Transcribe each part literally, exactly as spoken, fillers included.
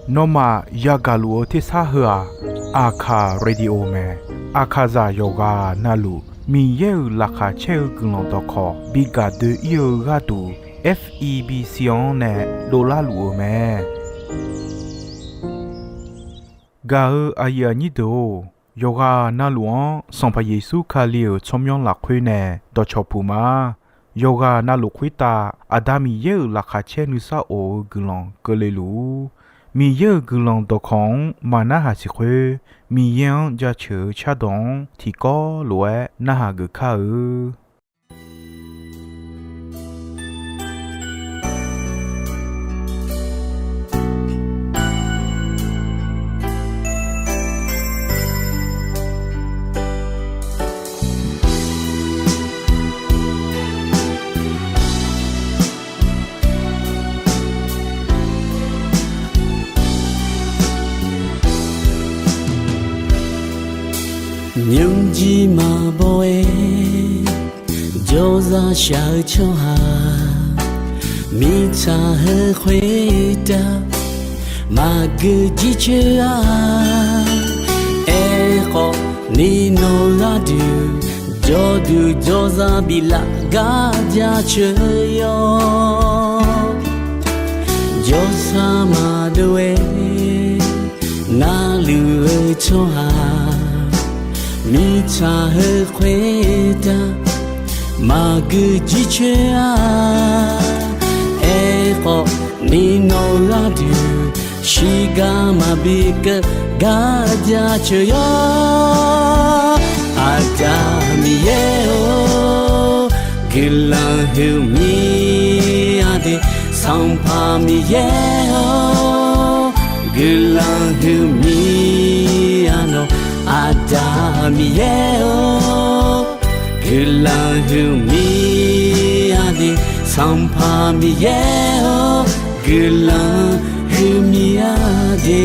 Nawmaf yagaq luf-eu tersar heu-aq, Aqkaq Radio mae. Aqkaqzaq yawqghaq navluf Miqyaer-euq laqkhaq caer-eu guiqlanq dawqkawq bi gaq doe-ir-eu gharduq, F E B C-anr nae dovlar luf-eu mae. Gaq-eu aqyuif aqnyir deuq-or, yawqghaq navluf-anr Sanqpaq Yeqsur Kali-euq tsawrmyanr lafkhoer nae dawqcawq puq ma. Yawqghaq navluf khoertav Aqda Miqyaer-euq laqkhaq caer nuisar of-eu guiqlanq keuvle luf-ur. Miqyaer-euq guiqlanq dawqkawq-anr maqnarhaq siq khoer, Miqyaer-anr jaceuq-eu cardawq-anr tiqkawv lof-aer narhaq geuf kar-eu. Nymrjir maqbaw-aer jawrzaq shaq-eu tsawrhaq, mirtsaq heu khoertav maqgeu jircoer-a. Aerkhawf ni nawq gharduq jawrduq jawrzaq biflaf gar jaceuq yawr. Jawrsar maqdov-aer narluf-eu tsawrhaq, mirtsaq heu khoertav maqgeu jircoer-a. Aerkhawf ni nawq gharduq shiqgar maqbi keuv gar jaceuq yawr. Aqda Miqyaer-or, guiqlanq huiqmir-a de. Sanqpaq Miqyaer-or, guiqlanq huiqmir-a nawq. Aqda Miqyaer-or, guiqlanq huiqmir-a de. Sanqpaq Miqyaer-or, guiqlanq huiqmir-a de.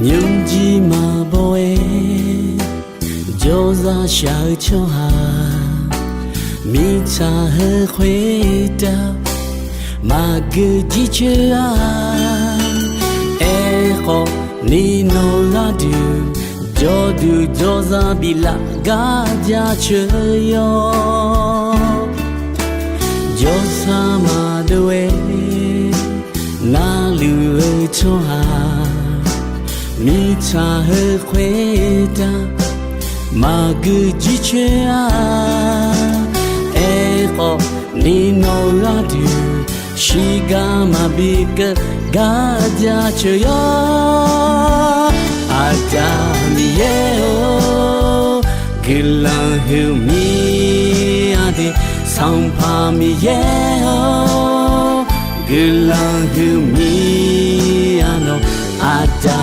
Nymrjir maqbaw-aer jawrzaq shaq-eu tsawrhaq, mirtsaq heu khoertav maqgeu jircoer-a. Aerkhawf ni nawq gharduq jawrduq jawrzaq biflaf gar jaceuq yawr. Jawrsar maqdov-aer narluf-eu tsawrhaq, mirtsaq heu khoertav maqgeu jircoer-a. Aerkhawf ni nawq gharduq shiqgar maqbi keuv gar jaceuq yawr. Aqda Miqyaer-or, guiqlanq huiqmir-a de. Sanqpaq Miqyaer-or, guiqlanq huiqmir-a nawq. Aqda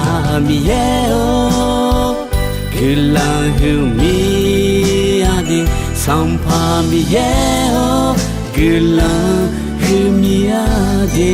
Miqyaer-or, guiqlanq huiqmir-a de. Sanqpaq Miqyaer-or, guiqlanq huiqmir-a de.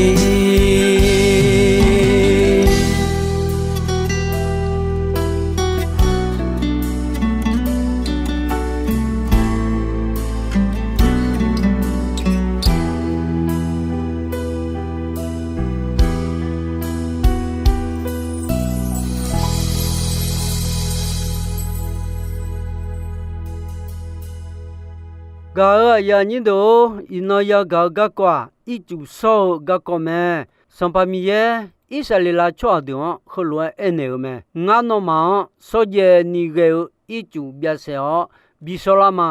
Gaq-euq aqyuif aqnyir deuq-or, iqnan yagaq-eu garkawv-aq, ircuf shawr-eu garkawv mae. Sanqpaq Miqyaer, Irsaqleqlav tsawrhaq deuq-anr heulof-aer aernaeq-eu mae. Ngar nawmaf-anr shawrjaev ni ghae-eu ircuf byav saef-awr bi shawrlar ma.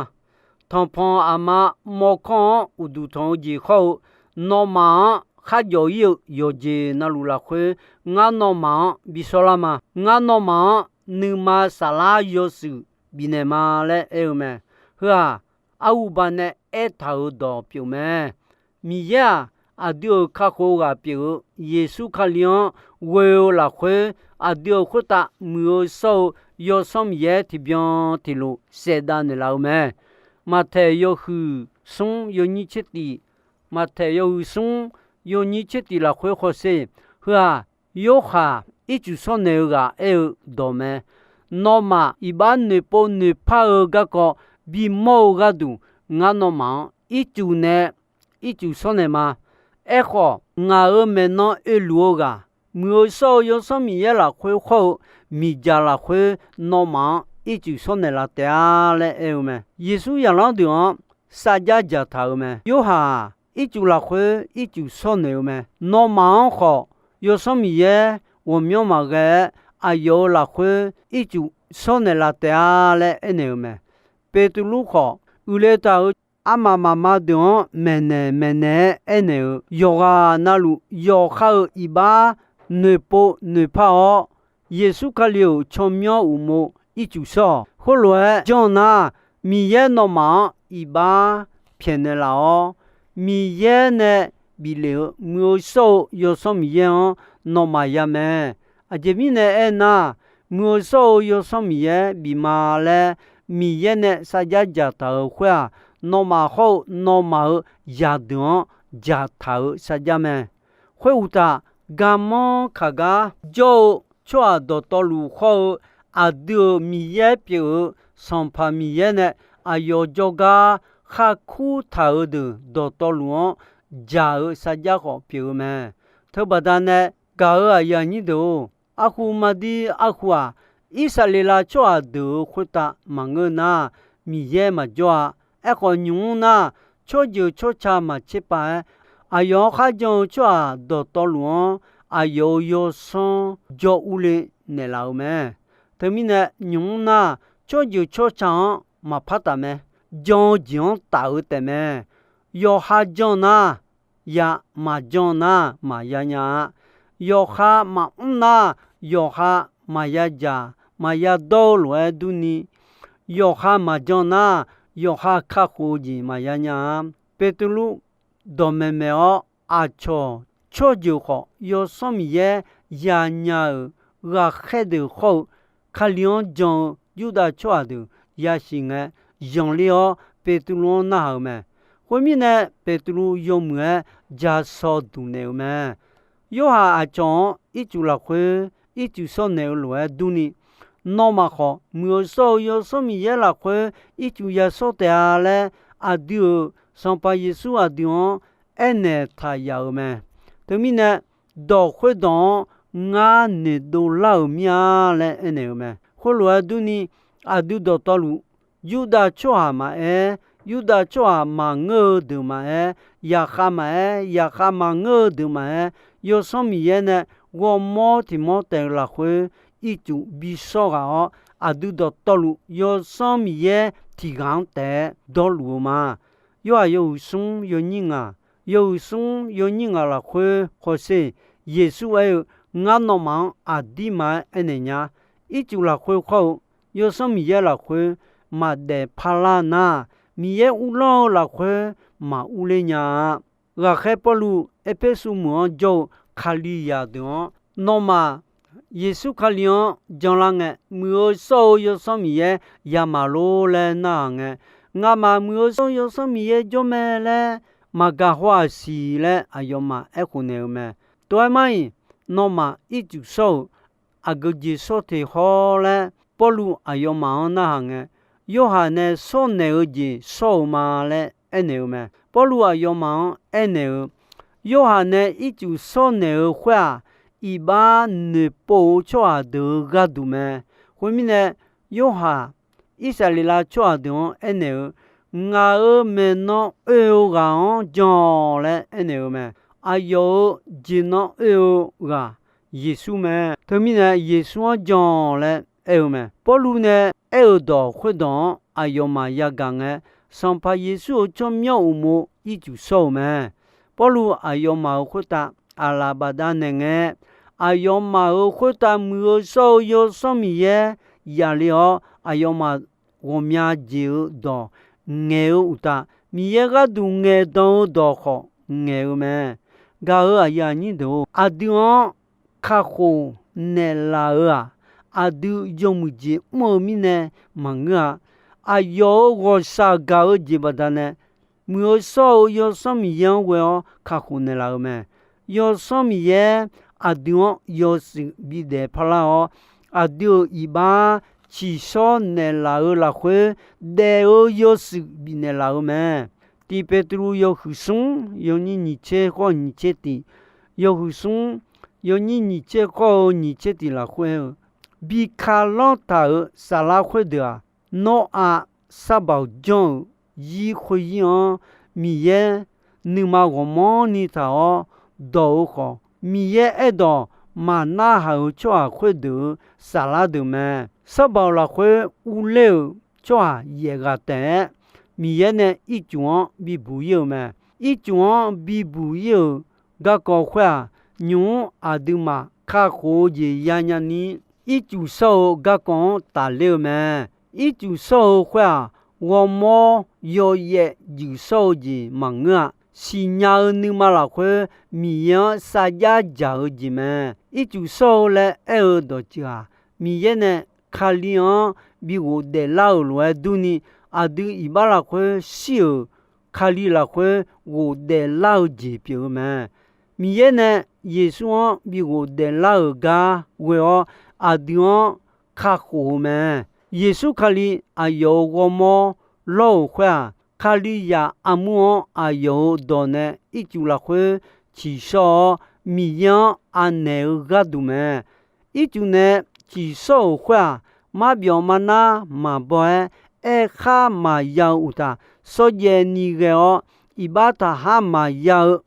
Tanqpanq aqma mawrkawr-anr uqduq tanq-eu jeq khawr-eu, nawmaf-anr kharjawf-ir-eu yawqjeq navluf lafkhoer, ngar nawmaf-anr bi shawrlar ma. Ngar nawmaf-anr nuima saflar yawshuif bifnaeq ma laer aer-eu mae. Heu-aq, arhuba nae aertaq-euq dawq pyeuf mae. Miqyaer-aq, aqdui-euq kakhof-eu ghaq pyeuf-eu Yeqsur Kali-anr ghoe-eu lafkhoer, aqdui-euq khoertav muiq-eu shawr-eu Yawsanr Miqyaer tiqbyan tiqlof saevdav naeqlaf-eu mae. Maqtaeq yawhuiq smr yawnyir tser tif, Maqtaeq yawhuiq smr yawnyir tser tif lafkhoer hawsher, heu-aq, Yorhaq ircuf shawrnaeq-eu ghaq aer-eu dawq mae. Nawmaf iqbax noeqpov noeqpar-eu garkawv bimawr-eu gharduq, ngar nawmaf-anr ircuf nae ircuf shawrnaeq ma. Aerkhawf, ngaq-euq maeqnan oeluf-eu ghaq, muiq-eu shawr-eu Yawsanr Miqyaer lafkhoer hawr-eu miqdzaq lafkhoer nawmaf-anr ircuf shawrnaeq laf taef-a laer aer-eu mae. Yeqsur zaqlanr deuq-anr sarjax dzaqtaq-euq mae. Yorhaq-aq, ircuf lafkhoer ircuf shawrnaeq-eu mae. Nawmaf-anr khawf, Yawsanr Miqyaer ghawqmyanr maqghae-aer, aqyawf-euq lafkhoer ircuf shawrnaeq laf taef-a laer aernaeq-euq mae. Beqtuvluv khawf, uiqle taq-euq armaf mafma deuq-anr maeqnaeq maeqnaeq-aer aernaeq-eu, yawqghaq navluf yawqha-euq iqbax noeqpov noeqpar-awr, Yeqsur Kali-euq tsawrmyanr uqmov ircuf shawr-awq. Khoerlof-aer janr nar, Miqyaer nawmaf-anr iqbax pyaeqnaeq laf-awr, Miqyaer nae bif lef-eu muiq-eu shawr-eu Yawsanr Miqyaer-anr nawmaf ya mae. Aqjeq mirnae aernar, muiq-eu shawr-eu Yawsanr Miqyaer bif ma laer Miqyaer nae sarjax dzaqtaq-euq khoer-aq, nawmaf hawr-eu nawmaf-euq zaqdeuq-anr dzaqtaq-euq sarjax mae. Khoeruqtaf, garmanr kaq gar jawr-eu tsawrhaq dawqtawvluf hawr-eu aqdui-euq Miqyaer pyeuf-eu Sanqpaq Miqyaer nae aqyawf jawrgar kharkur taq-euq deuq dawqtawvluf-anr dzaq-eu sarjax khawf pyeuf-eu mae. Teubaqda nae gaq-euq aqyuif aqnyir deuq-or, arhu maqdir arhu-aq, Irsaqleqlav tsawrhaq deuq-euq khoertav maqngeur nar, Miqyaer maqjawr-a. Aerkhawf, nymq mr nar, tsawrjeuq tsawrca maqtser pav-aer, aqyawf-anr kharjan-eu tsawrhaq dawqtawvluf-anr aqyawf-euq yawsanr jawr urle naeqlaf-euq mae. Teumirnae, nymq mr nar, tsawrjeuq tsawrca-anr maqpar taf mae. Jan-eu jeq-anr taf-eu taefmae. Yawqha jan nar, ya, maqjan nar maqya nya-a. Yawqha maqmr nar, yawqha maqya dzaq maqya dawr-eu lof-aer durni, yawqha maqjan nar, yawqha kakhof-eu jeq maqya nya-a. Beqtuvluv dawqmaeq maeq-awr, aqcawq tsawrjeuq khawf Yawsanr Miqyaer yanya-euq ghaqkhaer deuq hawr-eu, Kali-anr jan-eu Yurdav tsawrhaq deuq yasiq ngae, zanqler-awr Beqtuvluv-anr narhaq-euq mae. Khoermirnae, Beqtuvluv yawmuiq-aer ja shaw duq naeq-euq mae. Yorhaq aqcawq-anr ircuf lafkhoer ircuf shawr naeq-eu lof-aer durni, nawmaf khawf muiq-eu shawr-eu Yawsanr Miqyaer lafkhoer ircuf ya shawr taef-a laer, aqdui-euq Sanqpaq Yeqsur aqdui-anr aernaeq taq yaf-euq mae. Teumirnae, dawq khoerdawq-anr ngar noeqdov lar-euq mir-a laer aernaeq-euq mae. Khoerlof-aer durni, aqdui dawqtawvluf, Yurdav tsawrhaq maqaer, Yurdav tsawrhaq maqngeur-eu deuq maqaer, yaqkhav maqaer, yaqkhav maqngeur-eu deuq maqaer, Yawsanr Miqyaer nae ghawrmawr tiq mawr taef-eu lafkhoer ircuf bishawr ghaq-awr, aqdui dawqtawvluf Yawsanr Miqyaer tiq ghaq-anr taef-aer dawrluf-eu ma. Yorhaq yawhuiq smr yawnyir ngaq, yawhuiq smr yawnyir ngaq lafkhoer hawsher, Yeqsur aer-eu, Ngar nawmaf-anr aqdirma-aer aernaeq nya. Ircuf lafkhoer khawr-eu, Yawsanr Miqyaer lafkhoer maqdaef parlar nar, Miqyaer uvlanr-eu lafkhoer maqurler nya-a. Ghaqkhaer Pawrluv Erpersu meuq-anr jawr-eu Kalizaq deuq-anr, nawmaf Yeqsur Kali-anr janlar ngae, muiq-eu shawr-eu Yawsanr Miqyaer yamaf lor laer narhaq ngae, ngamaf muiq-eu shawr-eu Yawsanr Miqyaer jawr mae laer maqgaq haw-aq siq laer aqyawfmaf aerkhof naeq-eu mae. Tov-aer mar-iq, nawmaf ircuf shawr-euq aqgeu jeq shawr teq hawr laer Pawrluv aqyawfmaf-anr narhaq ngae, Yorhaq nae shawrnaeq-eu jeq shawr-euq ma laer aernaeq-eu mae. Pawrluv aqyawfmaf-anr aernaeq-eu, Yorhaq nae ircuf shawrnaeq-eu khoer-aq, iqbax noeqpov-eu tsawrhaq deuq-euq gharduq mae. Khoermirnae, Yorhaq Irsaqleqlav tsawrhaq deuq-anr aernaeq-eu, Ngaq-euq maeqnan oe-eu ghaq-anr jan-awq laer aernaeq-eu mae. Aqyawf-euq jeqnan oe-eu ghaq Yeqsur mae. Teumirnae Yeqsur-anr jan-awq laer aer-eu mae. Pawrluv nae aer-eu dawq khoerdawq-anr aqyawfmaf yagaq ngae, Sanqpaq Yeqsur-euq tsawrmyanr uqmov ircuf shawr-euq mae. Pawrluv aqyawfmaf-euq khoertav aqlaf bafdav naeq ngae, aqyawfmaf-euq khoertav muiq-eu shawr-eu Yawsanr Miqyaer yaf le-awr, aqyawfmaf ghawqmya jeq-eu dawq ngaeq-eu uqtaf, Miqyaer gharduq ngaeqdan-eu dawq khawf ngaeq-eu mae. Gaq-euq aqyuif aqnyir deuq-or, aqdui-anr kakhof naeqlaf-euq-aq, aqdui yawmuiq jeq mr-eu mirnae maqngeur-a. Aqyawf-euq ghawqshaq gaq-eu jeq baqdanae, Muiq-eu shawr-eu Yawsanr Miqyaer-anr ghoe-awr kakhof naeqlaf-euq mae. Yawsanr Miqyaer aqdui-anr yawshuif bidaef parlar-awr, aqdui-euq iqbax tsiqshawr naeqlaf-eu lafkhoer daef-eu yawshuif bifnaeq laf-eu mae. Tiq Petru yawhuiq smr yawnyir nyiq tser khawr nyiq tser tiq, yawhuiq smr yawnyir nyiq tser khawr-eu nyiq tser tiq lafkhoer-eu, bi ka lanr taq-euq saflar khoerdeuq-aq, Nawrav sarbaoq janr-euq zir khoeryir-anr Miqyaer nuima ghawqmanrni taq-awr dawq-eu khawf, Miqyaer aerdawq maqnarhaq-euq tsawrhaq khoerdeuq-euq saflar deuq mae. Sarbaoq lafkhoer urler-euq tsawrhaq yaef ghaq taef-aer, Miqyaer nae ircuf-anr bibuq ir-euq mae. Ircuf-anr bibuq ir-euq garkawv khoer-aq, nymq-mr aqduimaf kakhof-eu jeq yanya ni, ircuf shawr-eu garkawv-anr tafler-eu mae. Ircuf shawr-eu khoer-aq, ghawrmawr yawyaev juif shawr-eu jeq maqngeur-a. Siqnya-eu nuima lafkhoer Miqyaer-anr sarjax dzaq-eu jeq mae. Ircuf shawr-eu laer aer-eu dawqtsuif-aq, Miqyaer nae Kali-anr bi ghofdaef lar-euq lof-aer durni, aqdui iqbax lafkhoer shir-euq Kali lafkhoer ghofdaef lar-eu jeq pyeuf-eu mae. Miqyaer nae Yeqsur-anr bi ghofdaef lar-euq gar ghoe-awr, aqdui-anr kakhof-eu mae. Yeqsur Kali aqyawf-euq ghawrmawr lawr-euq khoer-aq, Kalizaq armur-anr aqyawf-euq dawq nae ircuf lafkhoer tsiqshawr-awr, Miqyaer-anr anaeq-eu gharduq mae. Ircuf nae tsiqshawr-euq khoer-aq, marbyawf marnar maqbaw-aer, aerkhar maqya-eu uqtaf, shawrjaev ni ghae-awr, iqbax taqhar maqya-eu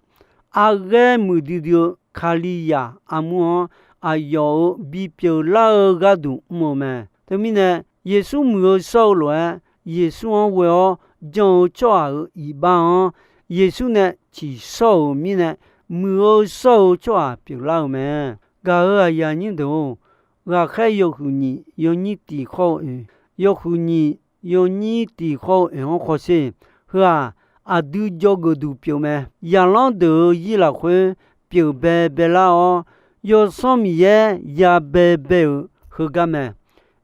arghaer muiqdui dui-eu Kalizaq armur-anr aqyawf-euq bipyeuf lar-eu gharduq mr-eu mae. Teumirnae, Yeqsur muiq-eu shawr-eu lof-aer, Yeqsur-anr ghoe-awr jan-eu tsawrhaq-euq iqbax-anr, Yeqsur nae tsiqshawr-euq mirnae, muiq-eu shawr-eu tsawrhaq pyeuflar-euq mae. Gaq-euq aqyuif aqnyir deuq-or, ghaqkhaer yawhuiq nyiq yawnyir tiq khawr-eu oeq, yawhuiq nyiq yawnyir tiq khawr-eu oeq-anr khawsher. Heu-aq, aqdui dzawgeuf duq pyeuf mae. Zaqlanr deuq-euq zir lafkhoer pyeuf bae baelar-awr, Yawsanr Miqyaer ya bae bae-euq heugar mae.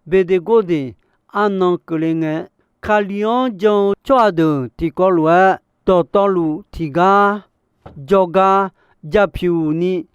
Beqdeqgordeq arnan keuvle ngae, Kali-anr jan-eu tsawrhaq deuq tiqkawv lof-aer, dawqtawvluf tiqgar jawrgar japyuq ni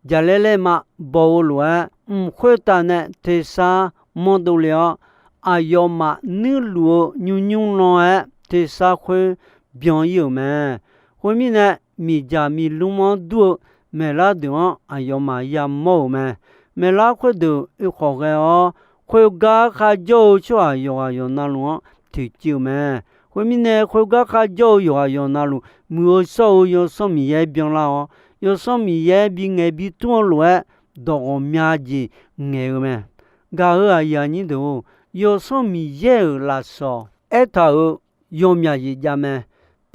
jaqlaer laer ma baw-eu lof-aer, mq khoertav nae tersar manrdov le-awr, aqyawfmaf nuirluf-eu nymr nymr lan-aer tersar khoer byan ir-euq mae. Khoermirnae, miqdzaq miqlmr-anr dur-eu maeqlar deuq-anr aqyawfmaf yamawr-euq mae. Maeqlar khoerdeuq oekhawf ghae-awr, khoergar kharjawr-eu tsawrhaq yawqghaq yawqnavluf-anr toeqciv-euq mae. Khoermirnae, khoergar kharjawr-eu yawqghaq yawqnavluf, muiq-eu shawr-eu Yawsanr Miqyaer byanlar-awr, Yawsanr Miqyaer bingaeq bitmr-eu lof-aer, dawq ghawqmya jeq ngaeq-eu mae. Gaq-euq aqyuif aqnyir deuq-or, Yawsanr Miqyaer-euq lafsawq aertaq-euq yawmyaq jeq jav mae.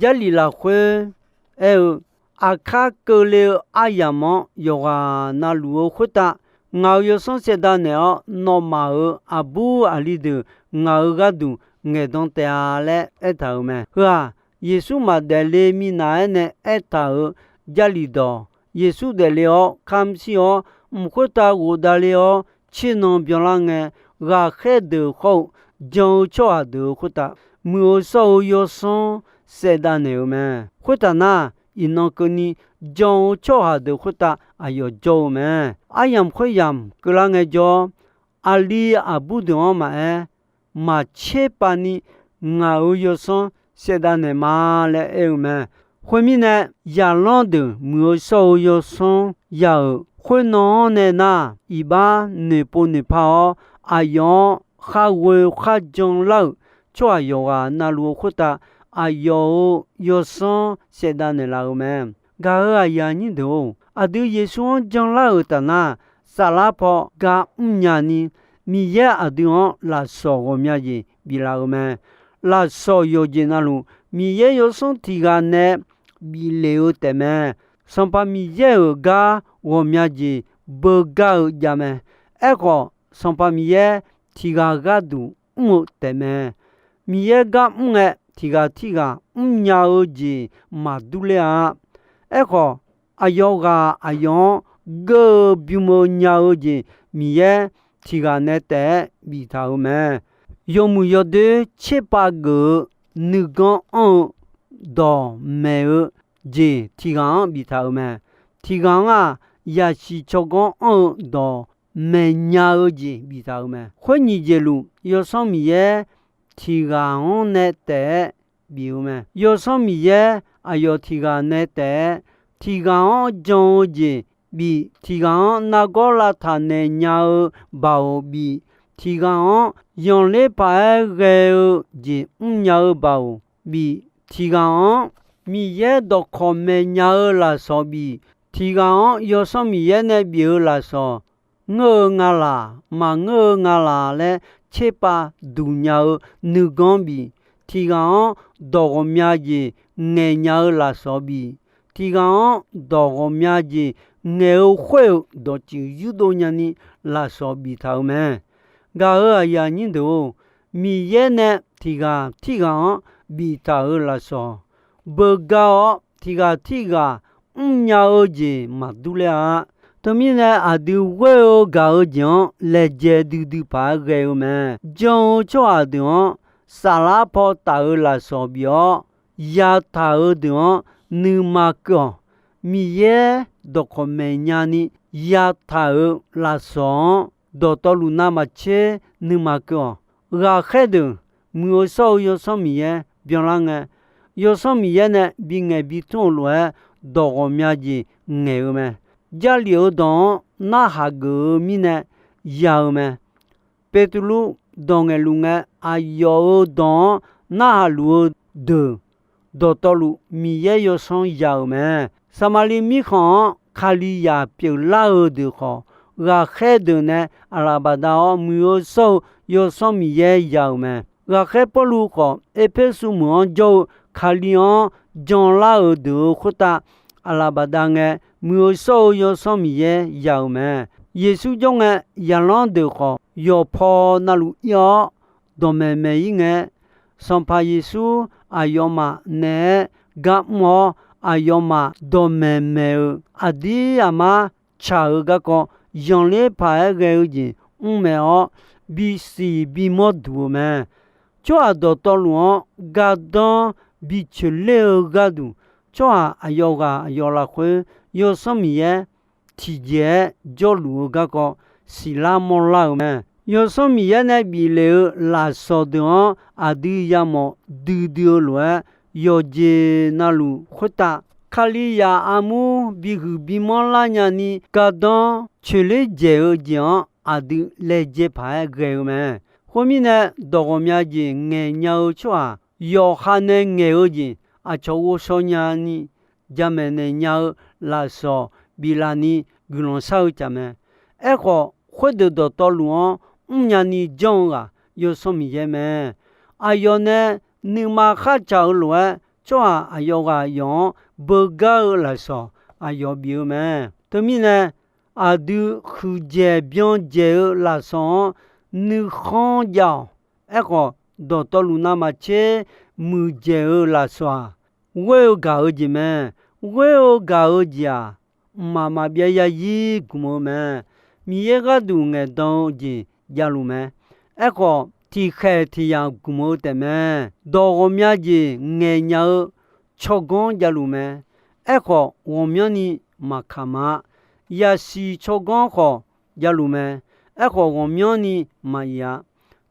Jarlif lafkhoer aer-eu, aqkar keuvle-eu aryamq-anr yawqghaq navluf-eu khoertav, ngaq-euq Yawsanr saevdav naeq-awr, nawmaf-euq aqbur aqli deuq ngaq-euq gharduq ngaeqdan taef-a laer aertaq-euq mae. Heu-aq, Yeqsur maqdaef le minav-aer nae aertaq-euq Jarlif dawq, Yeqsur daefle-awr kamq shir-awr, mq khoertav ghofdav le-awr tsernan byanlar ngae, ghaqkhaer deuq khawr-eu jan-eu tsawrhaq deuq-euq khoertav, muiq-eu shawr-eu Yawsanr saevdav naeq-euq mae. Khoertaq nar, iqnan keuvni jan-eu tsawrhaq deuq khoertav aqyawf jawr-eu mae. Aryamq khoeryamq keuvlar ngaejawr, aqli aqbur deuq-anr maqaer, maqtser pavni ngaq-euq Yawsanr saevdav naeq ma laer aer-eu mae. Khoermirnae, zaqlanr deuq muiq-eu shawr-eu Yawsanr ya-euq khoernan-anr nae nar, iqbax noeqpov noeqpar-awr, aqyawf-anr khar ghoe khar janlar-euq tsawrhaq yawqghaq navluf-eu khoertav, aqyawf-euq Yawsanr saevdav naeqlaf-euq mae. Gaq-euq aqyuif aqnyir deuq-or, aqdui Yeqsur-anr janlar-euq taf nar, saflar paw gar mrnya ni, Miqyaer aqdui-anr lafsawq ghawqmya jeq biflaf-euq mae. Lafsawq yawqjeq navluf, Miqyaer Yawsanr tiq ghaq nae biflef-eu taefmae. Sanqpaq Miqyaer-euq gar ghawqmya jeq beugar-eu javmae. Aerkhawf, Sanqpaq Miqyaer tiq ghaq gharduq mr-eu taefmae. Miqyaer gar mr ngae, tiq ghaq tirghaq mrnya-eu jeq maqdur ler-a. Aerkhawf, aqyawf ghaq aqyawf-anr geur-eu bym-eu nya-eu jeq Miqyaer tiq ghaq nae taef-aer biftaq-euq mae. Yawmuiq yawdoer tserpav geuf-eu nuiganr anr-eu dawq maeq-eu jeq tiq ghaq-anr biftaq-euq mae. Tiq ghaq-anr-aq, yaqsiq tsawrganr anr-eu dawq maeq nya-eu jeq biftaq-euq mae. Khoer nyiq jeq luf, Yawsanr Miqyaer tiq ghaq-anr nae taef-aer bif-eu mae. Yawsanr Miqyaer aqyawf tiq ghaq nae taef-aer, tiq ghaq-anr jan-eu jeq bif, tiq ghaq-anr nargawr lavtaq naeq nya-eu baoq bif, tiq ghaq-anr zanqler paq-aer ghae-eu jeq mrnya-eu baoq bif, tiq ghaq-anr Miqyaer dawqkawq maeqnya-eu lafsawq bif, tiq ghaq-anr Yawsanr Miqyaer nae bif-eu lafsawq ngeur-eu nga laq, maqngeur-eu nga laq laer tserpav duq nya-eu nuiganr bif, tiq ghaq-anr dawq ghawqmya jeq ngaeq nya-eu lafsawq bif, tiq ghaq-anr dawq ghawqmya jeq ngaeq-eu khoer-euq dawqtsuif yurdov nyani lafsawq biftaq-euq mae. Gaq-euq aqyuif aqnyir deuq-or, Miqyaer nae tiq ghaq tirghaq-anr biftaq-euq lafsawq beugar-awr, tiq ghaq tirghaq mrnya-eu jeq maqdur ler-a. Teumirnae, aqdui ghoer-eu gaq-eu jeq-anr laejae duidui paq-aer ghae-eu mae. Jan-eu tsawrhaq deuq-anr saflar paw taf-eu lafsawq bif-awr, yataq-eu deuq-anr nuima keuv-awq. Miqyaer dawqkawq maeqnya ni yataq-euq lafsawq-anr dawqtawvluf navmaqtser nuima keuv-awq. Ghaqkhaer deuq, muiq-eu shawr-eu Yawsanr Miqyaer byanlar ngae, Yawsanr Miqyaer nae bingaeq bitmr-eu lof-aer dawq ghawqmya jeq ngaeq-eu mae. Jarlif-eu dawq-anr narhaq geuf-eu mirnae ya-eu mae. Beqtuvluv dawq ngaeqluf ngae, aqyawf-euq dawq-anr narhaq luf-eu deuq dawqtawvluf Miqyaer Yawsanr ya-euq mae. Saqmaqliv mirkhanq-anr Kalizaq pyeuflar-eu deuq khawf, ghaqkhaer deuq nae aqlaf bafdav-awr muiq-eu shawr-eu Yawsanr Miqyaer ya-euq mae. Ghaqkhaer Pawrluv khawf, Erpersu meuq-anr jawr-eu Kali-anr janlar-euq deuq-euq khoertav aqlaf bafdav ngae, muiq-eu shawr-eu Yawsanr Miqyaer ya-euq mae. Yeqsur jawr ngae, zaqlanr deuq khawf yawqpaw navluf ir-awr dawqmaeq maeq-ir ngae, Sanqpaq Yeqsur aqyawfmaf naeq-aer gar mr-awr, aqyawfmaf dawqmaeq maeq-euq aqdir aqmar tsaq-eu garkawv zanqler paq-aer ghae-eu jeq mr maeq-awr, bisiq bimawr duq-euq mae. Tsawrhaq dawqtawvluf-anr gardanr bicoeq ler-eu gharduq, tsawrhaq aqyawf ghaq aqyawf lafkhoer Yawsanr Miqyaer tiqjeq-aer jawrluf-eu garkawv siqlar mawrlar-euq mae. Yawsanr Miqyaer nae bif lef-eu lafsawq deuq-anr aqdui yamawf duidui-eu lof-aer, yawqjeq navluf khoertav Kalizaq armur bihuiq bimanr lar nyani gardanr coeqler dzaeq-eu jeq-anr aqdui laejae paq-aer ghae-eu mae. Khoermirnae, dawq ghawqmya jeq ngaeqnya-eu tsawrhaq yawqha nae ngaeq-eu jeq aqcawq ghovshaw nyani jamaeq naeq nya-eu lafsawq biflaf ni guiqlanq shar-eu tsaq mae. Aerkhawf, khoerdeuq dawqtawvluf-anr mrnya ni janr-eu ghaq Yawsanr Miqyaer mae. Aqyawf nae nuima khartsaq-eu lof-aer, tsawrhaq aqyawf ghaq yawf-anr beugar-eu lafsawq aqyawf bif-eu mae. Teumirnae, aqdui huiqdzaeq byan dzaeq-eu lafsawq-anr nuikhanr jav-awq. Aerkhawf, dawqtawvluf navmaqtser muiqdzaeq-eu lafsawq-aq, ghoer-eu gaq-eu jeq mae. Ghoer-eu gaq-eu jeq-aq, mqmaq maqbyav zarzir gmq-eu mae. Miqyaer gharduq ngaeqdan-eu jeq javluf mae. Aerkhawf, tiqkhaeq tiqyamq gmq-eu taefmae. Dawq ghawqmya jeq ngaeqnya-eu tsawrganr javluf mae. Aerkhawf, ghawqmyanrni maqkaq ma. Yasiq tsawrganr khawf javluf mae. Aerkhawf, ghawqmyanrni maqif-a.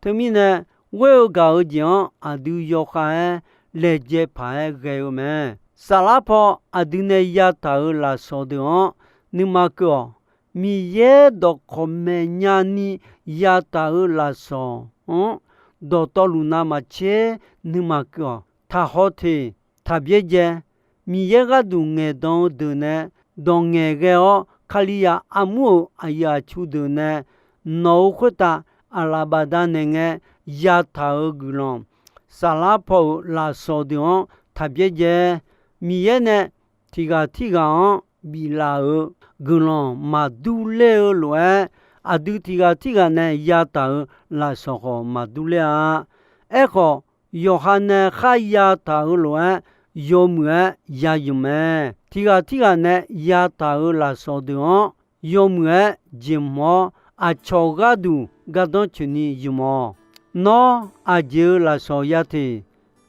Teumirnae, ghoer-eu gaq-eu jeq-anr aqdui yawkhav-aer laejae paq-aer ghae-eu mae. Saflar paw aqdui nae yataq-euq lafsawq deuq-anr nuima keuv-awq. Miqyaer dawqkawq maeqnya ni yataq-euq lafsawq-anr dawqtawvluf navmaqtser nuima keuv-awq. Taqhaw teq, taq byaerdzae. Miqyaer gharduq ngaeqdan-eu deuq nae dawq ngaeqghae-awr, Kalizaq armur-euq aqyuif aqtsu deuq nae nawq-euq khoertav aqlaf bafdav naeqngae yataq-euq guiqlanq, saflar paw-euq lafsawq deuq-anr taq byaerdzae. Miqyaer nae tiqghaq tirghaq-anr biflaf-euq guiqlanq maqdur ler-eu lof-aer, aqdui tiqghaq tirghaq nae yataq-euq lafsawq khawf maqdur ler-a. Aerkhawf, yawqha nae kharya taq-euq lof-aer yawmuiq-aer ya yamq mae. tiqghaq tirghaq nae yataq-euq lafsawq deuq-anr yawmuiq-aer jeqhmq-awr, aqcawq gharduq gardanr coeqni ymq-awq. Nawr aqjeq-euq lafsawq ya teq,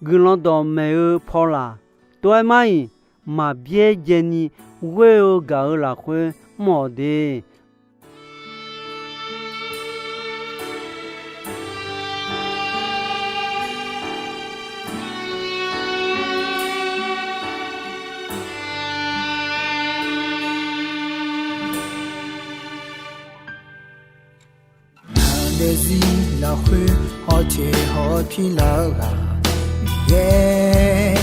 guiqlanq dawqmaeq-eu paw laq, tov-aer mar-iq, maqbyaer jaeni ghoer-eu gaq-euq lafkhoer mr-awq de. Ngaq daefzir lafkhoer hawteq hawpir lar-eu ghaq Miqyaer,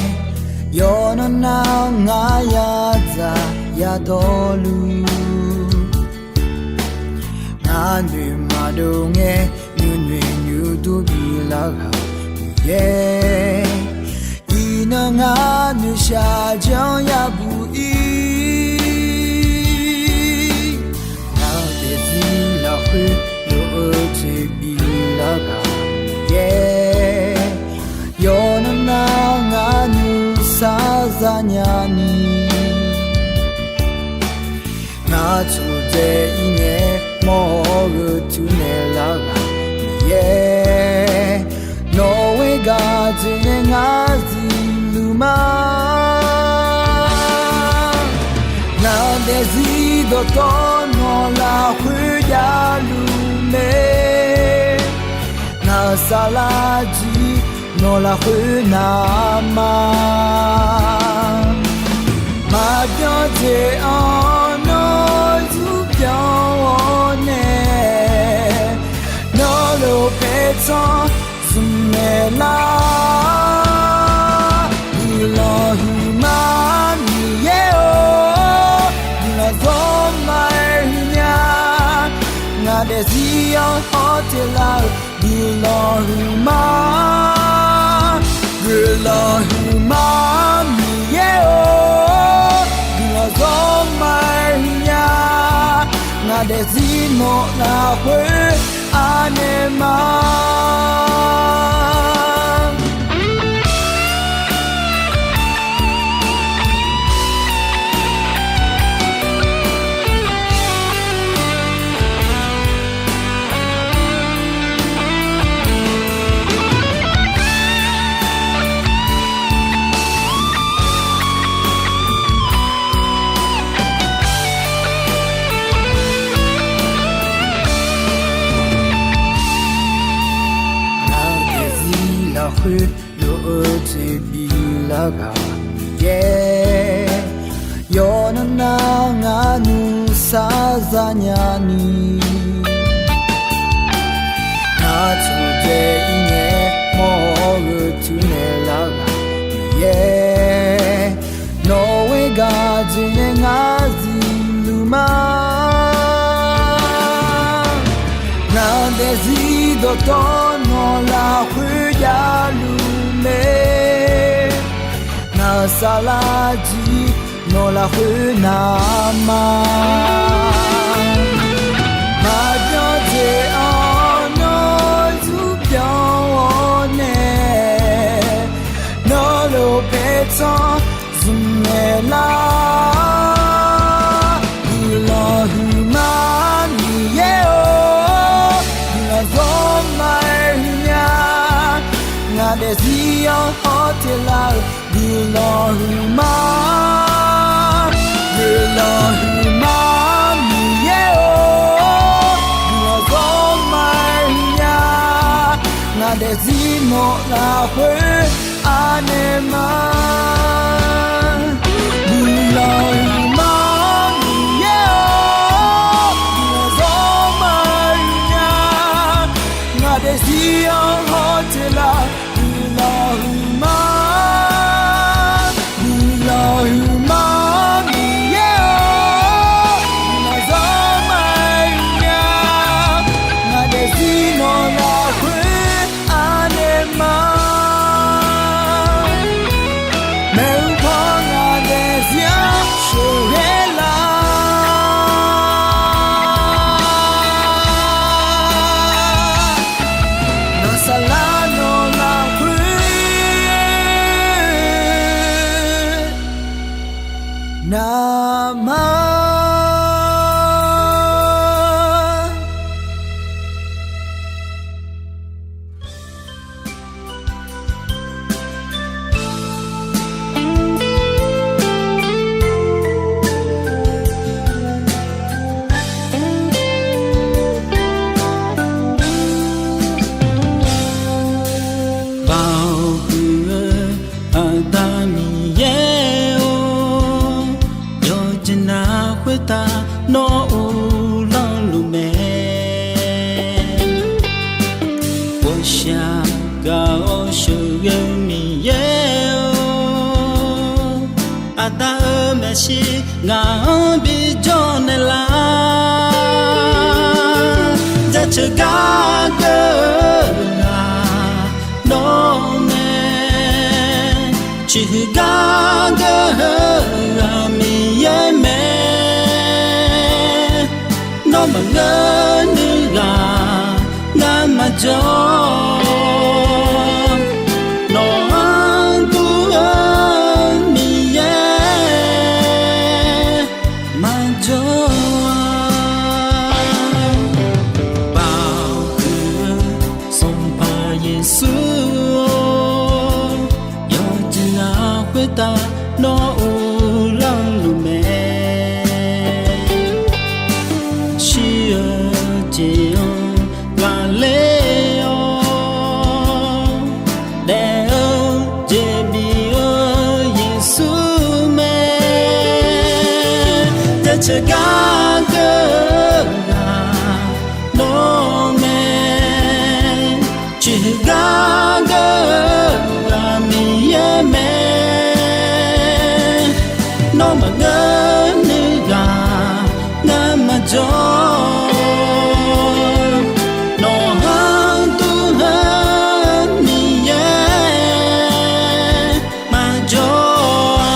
yawqnan nar ngar yadzaq yadawrluf, ngar noeqmaqdov ngae nuinoeq nuidur bilar ghaq Miqyaer, iqnan ngar noeqshaq janr yabuq ir. Ngaq daefzir lafkhoer lof-eu jeq bilar ghaq Miqyaer, yawqnan nar ngar nuisar zanya ni, ngar tsofdzae ir ngae mawr-awr gheu tuv naeq lar ghaq Miqyaer, nawq-euq gaq jeq nae ngar zifluf ma. Ngaq daefzir dawqtawv nawq lafkhoer javluf mae, ngaq-euq saflar jir nawq lafkhoer navma, maqbyan jeq-anr nawr zurbyan-awr nae, nawr lof paertsanr zmqnaeq lar. Guiqlanq huiqma Miqyaer-or, guiqlanq zawr ma-aer huiqnya, ngaq daefzir-anr hawteq lar-euq guiqlanq huiqma. Guiqlanq huiqma Miqyaer-or, guiqlanq zawr ma-aer huiqnya, ngaq daefzir nawq lafkhoer anaeq ma. Ngaq daefzir lafkhoer lof-eu jeq bilar ghaq Miqyaer, yawqnan nar ngar nuisar zanya ni, ngar tsofdzae ir ngae mawr-awr gheu tuv naeq lar ghaq Miqyaer, nawq-euq gaq jeq nae ngar zifluf ma. Ngaq daefzir dawqtawv nawq lafkhoer javluf mae, ngaq-euq saflar jir nawq lafkhoer navma, maqbyan jeq-anr nawr zurbyan-awr nae, nawr lof paertsanr zmqnaeq lar. Guiqlanq huiqma Miqyaer-or, guiqlanq zawr ma-aer huiqnya, ngaq daefzir-anr hawteq lar-euq guiqlanq huiqma. Guiqlanq huiqma Miqyaer-or, guiqlanq zawr ma-aer huiqnya, ngaq daefzir nawq lafkhoer anaeq ma. Guiqlanq huiqma Miqyaer-or, guiqlanq zawr ma-aer huiqnya, ngaq daefzir-anr hawteq lar-euq guiqlanq huiqma. Guiqlanq huiqma Miqyaer-or, guiqlanq zawr ma-aer huiqnya, ngaq daefzir nawq lafkhoer anaeq ma. Shir ngaq-anr bijawr naeqlaf, jaceuq gar geur-eu ghaq nawr mae. Ciqhuiq gar geur-eu ghaq Miqyaer mae. Nawr maqngeur nuiv ghaq ngar maqjawr. Nawq-anr dur-eu Miqyaer maqjawr-a. Baoq huiq-eu Sanqpaq Yeqsur-or, yawqjeq navluf khoertav nawr uvlanr luf mae. Shir-eu jeq-anr ghaqler-awr, daef-eu jeq bif-eu Yeqsur mae. Jaceuq gar geur-eu ghaq nawr mae. Ciqhuiq gar geur-eu ghaq Miqyaer mae. Nawr maqngeur nuiv ghaq ngar maqjawr. Nawq-anr dur-eu Miqyaer maqjawr-a.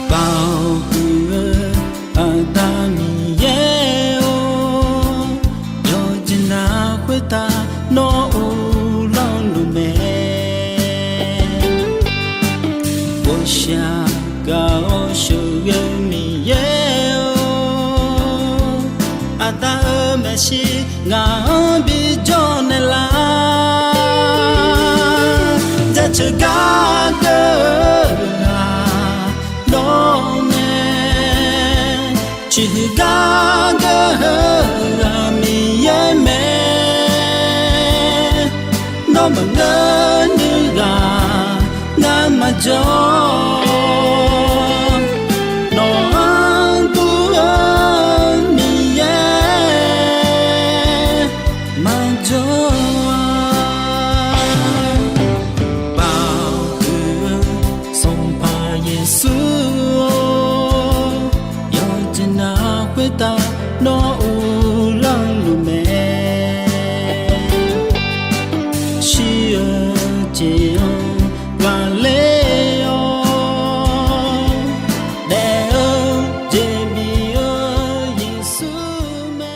Baoq huiq-eu Aqda Miqyaer-or, yawqjeq navluf khoertav nawr uvlanr luf mae. Ghawqshaq gaq-awr sheuqghae-eu Miqyaer-or, Aqda-euq maeqshi ngaq-anr bijawr naeqlaf, jaceuq gar geur-eu ghaq nawr mae. Ciqhuiq gar geur-eu ghaq Miqyaer mae. Nawr maqngeur nuiv ghaq ngar maqjawr. Nawq-anr dur-eu Miqyaer maqjawr-a. Baoq huiq-eu Sanqpaq Yeqsur-or, yawqjeq navluf khoertav nawr uvlanr luf mae. Shir-eu jeq-anr ghaqler-awr, daef-eu jeq bif-eu Yeqsur mae.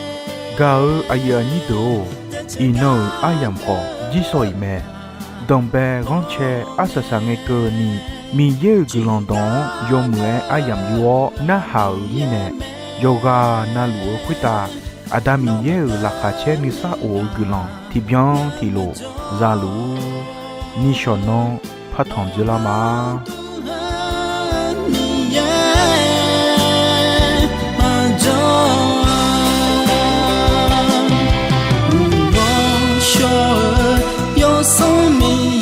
Gaq-eu aqyuif aqnyir deuq-or, iqnan-euq aryamq khawf jirsawq iq mae. Danqbae ghanrcae arsaq saqngae keuvni, Miqyaer-euq guiqlanq dawq-anr yawmuiq-aer aryamq yur-awr narhaq-euq mirnae, yawqghaq navluf-eu khoertav Aqda Miqyaer-euq laqkhaq caer nuisar of-eu guiqlanq tiqbyan tiqlof za luf-ur. Nishawq nanr partanq dzeurlar ma. Miqyaer maqjawr-a. Uqghawr shawr-eu Yawsanr Miqyaer